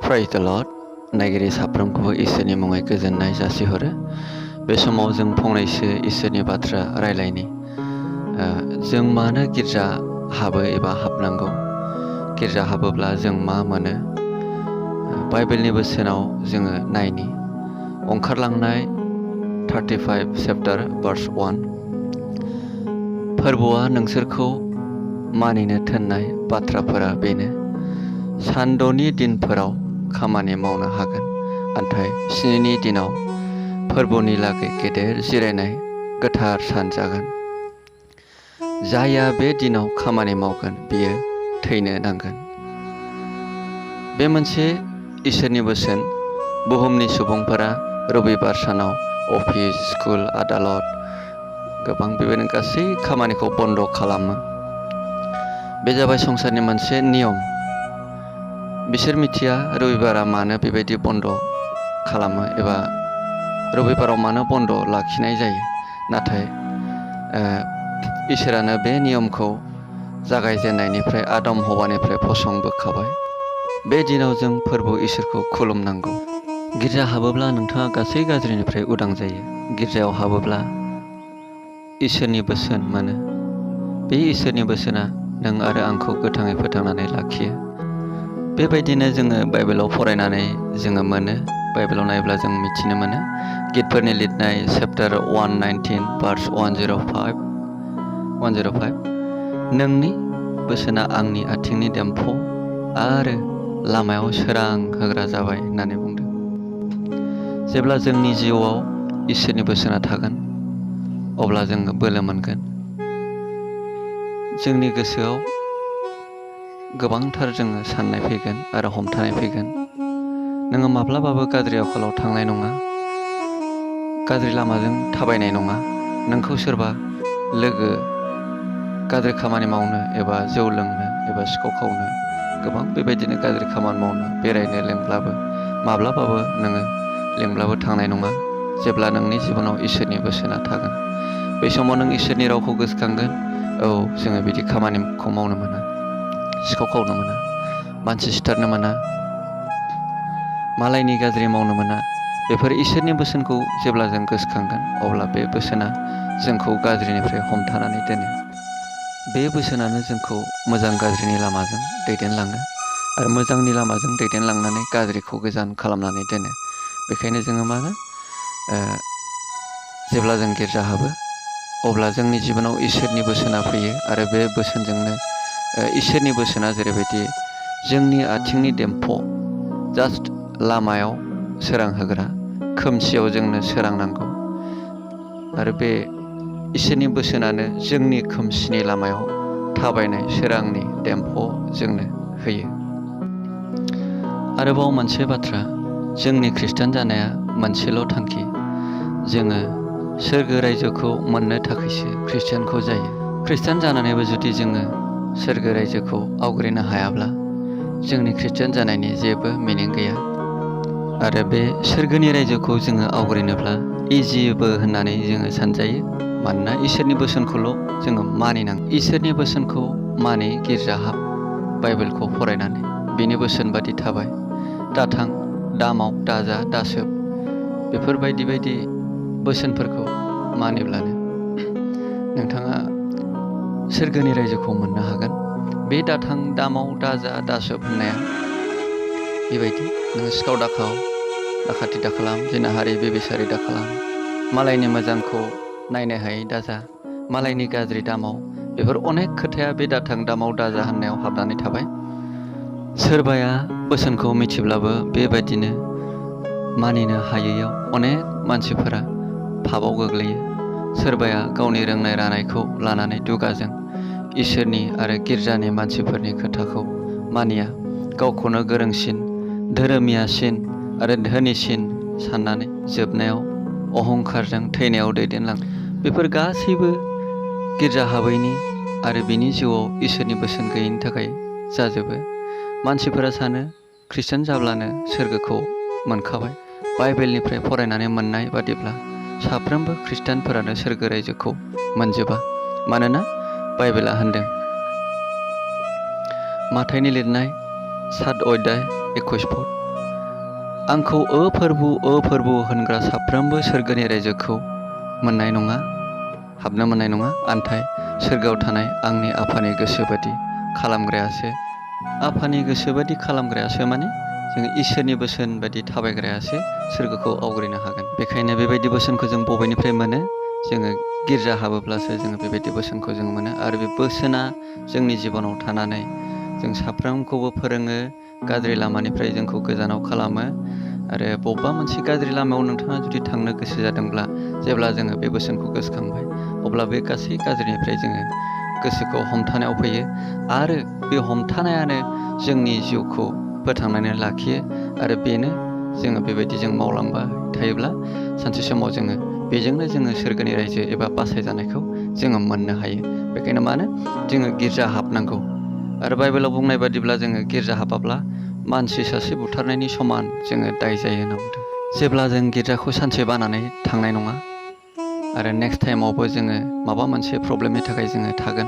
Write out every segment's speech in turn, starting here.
Praise the Lord. नायगिरि साफ्रोमखौबो इसोरनि मुङै गोजोननाय जासिहरो। बे समाव जों फंनैसो इसोरनि बाथ्रा रायलायनि। जों मानो गिर्जा हाबो एबा हाबनांगौ? गिर्जा हाबोब्ला जों मा मोनो? बाइबेलनि बोसोनाव जोङो नायनि। ओंखारलांनाय 35 चैप्टार verse 1। फोरबोआ नोंसोरखौ मानिनो थिननाय बाथ्राफोरा बेनो। सानद'नि दिनफोराव खामानि मावनो हागोन, नाथाय 7नि दिनाव फोरबोनि लागै गेदेर जिरायनाय गोथार सान जागोन। जायहा बे दिनाव खामानि मावगोन बियो थैनो नांगोन। बे मोनसे इसोरनि बोसोन। बुहुमनि सुबुंफोरा रबिबार सानाव अफिस, स्कुल, आदालत गोबां बेबायदिनो गासै खामानिखौ बन्द खालामो। बे जाबाय संसारनि मोनसे नियम। बिसोर मिथिया रबिबारा मानो बेबायदि बन्द खालामो एबा रबिबाराव मानो बन्द लाखिनाय जायो। नाथाय इसोरानो बे नियमखौ जागायजेननायनिफ्राय आदम हवानिफ्राय फसंबोखाबाय। बे दिनाव जों फोरबो इसोरखौ खुलुमनांगौ। गिर्जा हाबोब्ला नोंथाङा गासै गाज्रिनिफ्राय उदां जायो। गिर्जायाव हाबोब्ला इसोरनि बोसोन मोनो। बे इसोरनि बोसोना नों आरो आंखौ गोथाङै फोथांनानै लाखियो। बेबायदिनो जोङो बाइबेलाव फरायनानै जोङो मोनो। बाइबेलाव नायोब्ला जों मिथिनो मोनो। गितफोरनि लिरनाय चैप्टार 119 verse 105। नोंनि बोसोना आंनि आथिंनि देम्फु आरो लामायाव सोरां होग्रा जाबाय होननानै बुंदों। जेब्ला जोंनि जिउआव इसोरनि बोसोना थागोन, अब्ला जोङो बोलो मोनगोन। जोंनि गोसोआव गोबांथार जोङो साननाय फैगोन आरो हमथानाय फैगोन। नोङो माब्लाबाबो गाज्रि आखलाव थांनाय नङा, गाज्रि लामाजों थाबायनाय नङा। नोंखौ सोरबा लोगो गाज्रि खामानि मावनो एबा जौ लोंनो एबा सिखाव खावनो गोबां बेबायदिनो गाज्रि खामानि मावनो बेरायनो लेंब्लाबो माब्लाबाबो नोङो लेंब्लाबो थांनाय नङा। जेब्ला नोंनि जिबनाव इसोरनि बोसोना थागोन, बै समाव नों इसोरनि रावखौ गोसोखांगोन। औ, जोङो बिदि खामानिखौ मावनो मोना, सिखाव खावनो मोना, मानसि सिथारनो मोना, मालायनि गाज्रि मावनो मोना। बेफोर इसोरनि बोसोनखौ जेब्ला जों गोसोखांगोन, अब्ला बे बोसोना जोंखौ गाज्रिनिफ्राय हमथानानै दोनो। बे बोसोनानो जोंखौ मोजां गाज्रिनि लामाजों दैदेनलाङो आरो मोजांनि लामाजों दैदेनलांनानै गाज्रिखौ गोजान खालामनानै दोनो। बेखायनो जोङो मा होनो, जेब्ला जों गिर्जा हाबो अब्ला जोंनि जिबनाव इसोरनि बोसोना फैयो आरो बे बोसोनजोंनो इसोरनि बोसोना जेरैबायदि जोंनि आथिंनि देम्फु, जास्ट लामायाव सोरां होग्रा, खोमसियाव जोंनो सोरां नांगौ आरो बे इसोरनि बोसोनानो जोंनि खोमसिनि लामायाव थाबायनाय सोरांनि देम्फु जोंनो होयो। आरोबाव मोनसे बाथ्रा, जोंनि खृष्टान जानाया मोनसेल थांखि। जोङो सोरगो रायजोखौ मोननो थाखायसो खृष्टानखौ जायो। खृष्टान जानानैबो जुदि जोङो सोरगो रायजोखौ आवग्रिनो हायाब्ला जोंनि खृष्टान जानायनि जेबो मिनिं गैया। आरो बे सोरगोनि रायजोखौ जोङो आवग्रिनोब्ला इजिबो होननानै जोङो सानजायो। मानोना इसोरनि बोसोनखौल जोङो मानिनांगौ। इसोरनि बोसोनखौ मानि गिर्जा हाब, बाइबेलखौ फरायनानै बिनि बोसोन बादि थाबाय। दाथां, दामाव, दाजा, दासोब, बेफोर बायदि बायदि बोसोनफोरखौ मानिब्लानो नोंथाङा सोरगोनि रायजोखौ मोननो हागोन। बे दाथां, दामाव, दाजा, दासोब होननाया बेबायदि, नोङो सिखाव दाखाव, दाखाथि दाखालाम, जिनाहारि, बेबिसारि दाखालाम, मालायनि मोजांखौ नायनो हायै दाजा, मालायनि गाज्रि दामाव, बेफोर अनेक खोथाया बे दाथां, दामाव, दाजा होननायाव हाबनानै थाबाय। सोरबाया बोसोनखौ मिथिब्लाबो बेबायदिनो मानिनो हायैयाव अनेक मानसिफोरा फाबाव गोग्लैयो। सोरबाया गावनि रोंनाय रानायखौ लानानै दुगाजों इसोरनि आरो गिर्जानि मानसिफोरनि खोथाखौ मानिया, गावखौनो गोरोंसिन, धोरोमियासिन आरो धोनिसिन साननानै जोबनायाव अहंखारजों थैनायाव दैदेनलाङो। बेफोर गासैबो गिर्जा हाबैनि आरो बिनि जिउआव इसोरनि बोसोन गैयैनि थाखाय जाजोबो। मानसिफोरा सानो खृष्टान जाब्लानो सोरगोखौ मोनखाबाय। बाइबेलनिफ्राय फरायनानै मोननाय बादिब्ला साफ्रोमबो खृष्टानफोरानो सोरगो रायजोखौ मोनजोबा। मानोना बाइबेला होनदों, माथाइनि लिरनाय 7 अध्याय 21 पद, आंखौ फोरबु होनग्रा साफ्रोमबो सोरगोनि रायजोखौ मोननाय नङा, हाबनो मोननाय नङा। आन्थाय सोरगोआव थानाय आंनि आफानि गोसो बादि खालामग्रायासो, आफानि गोसो बादि खालामग्रायासो माने जोङो इसोरनि बोसोन बादि थाबायग्रायासो सोरगोखौ आवग्रिनो हागोन। बेखायनो बेबायदि बोसोनखौ जों बबेनिफ्राय मोनो? जोङो गिर्जा हाबोब्लासो जोङो बेबायदि बोसोनखौ जों मोनो। आरो बे बोसोना जोंनि जिबनाव थानानै जों साफ्रोमखौबो फोरोङो, गाज्रि लामानिफ्राय जोंखौ गोजानाव खालामो। आरो बबेबा मोनसे गाज्रि लामायाव नोंथाङा जुदि थांनो गोसो जादोंब्ला, जेब्ला जोङो बे बोसोनखौ गोसोखांबाय, अब्ला बे गासै गाज्रिनिफ्राय जोङो गोसोखौ हमथानायाव फैयो। आरो बे हमथानायानो जोंनि जिउखौ फोथांनानै लाखियो। आरो बेनो जोङो बेबायदि जों मावलांबाय थायोब्ला सानसे समाव जोङो बेजोंनो जोङो सोरगोनि रायजो एबा बासायजानायखौ जोङो मोननो हायो। बेखायनो मानो जोङो गिर्जा हाबनांगौ। आरो बाइबेलाव बुंनाय बादिब्ला जोङो गिर्जा हाबाब्ला मानसि सासे बुथारनायनि समान जोङो दाय जायो होनना बुंदों। जेब्ला जों गिर्जाखौ सानसे बानानै थांनाय नङा, आरो नेक्स्ट टाइमावबो जोङो माबा मोनसे प्रब्लेमनि थाखाय जोङो थागोन।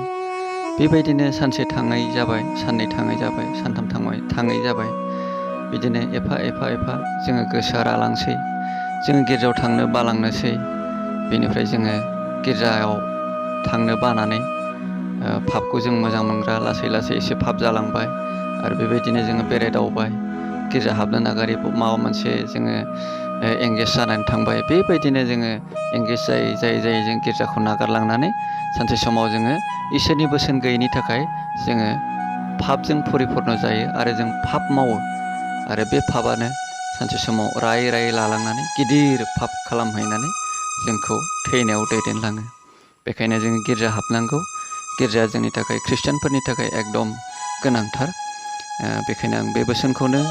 बेबायदिनो सानसे थाङै जाबाय, साननै थाङै जाबाय, सानथाम थाङै जाबाय। बिदिनो एफा जोङो गोसोआ रालांसै, जोङो गिर्जायाव थांनो बालांनोसै। बेनिफ्राय जोङो गिर्जायाव थांनो बानानै पापखौ जों मोजां मोनग्रा लासै एसे पाप जालांबाय। आरो बेबायदिनो जोङो बेरायदावबाय, गिर्जा हाबनो नागारै माबा मोनसे जोङो एंगेज जानानै थांबाय। बेबायदिनो जोङो एंगेज जायै जों गिर्जाखौ नागारलांनानै सानसे समाव जोङो इसोरनि बोसोन गैयैनि थाखाय जोङो पापजों परिपुर्न जायो आरो जों पाप मावो। आरो बे पापआनो सानसे समाव रायै लालांनानै गिदिर पाप खालामहैनानै जोंखौ थैनायाव दैदेनलाङो। बेखायनो जोङो गिर्जा हाबनांगौ। गिर्जाया जोंनि थाखाय, खृष्टानफोरनि थाखाय एकदम गोनांथार। बेखायनो आं बे बोसोनखौनो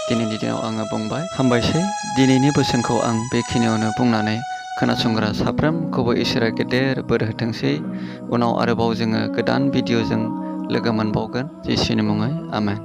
दिनैनि दिनाव आङो बुंबाय। हामबायसै। दिनैनि बोसोनखौ आं बेखिनियावनो बुंनानै खोनासंग्रा साफ्रोमखौबो इसोरा गेदेर बोर होथोंसै। उनाव आरोबाव जोङो गोदान भिडिअ'जों लोगो मोनबावगोन। जिसुनि मुङै आमेन।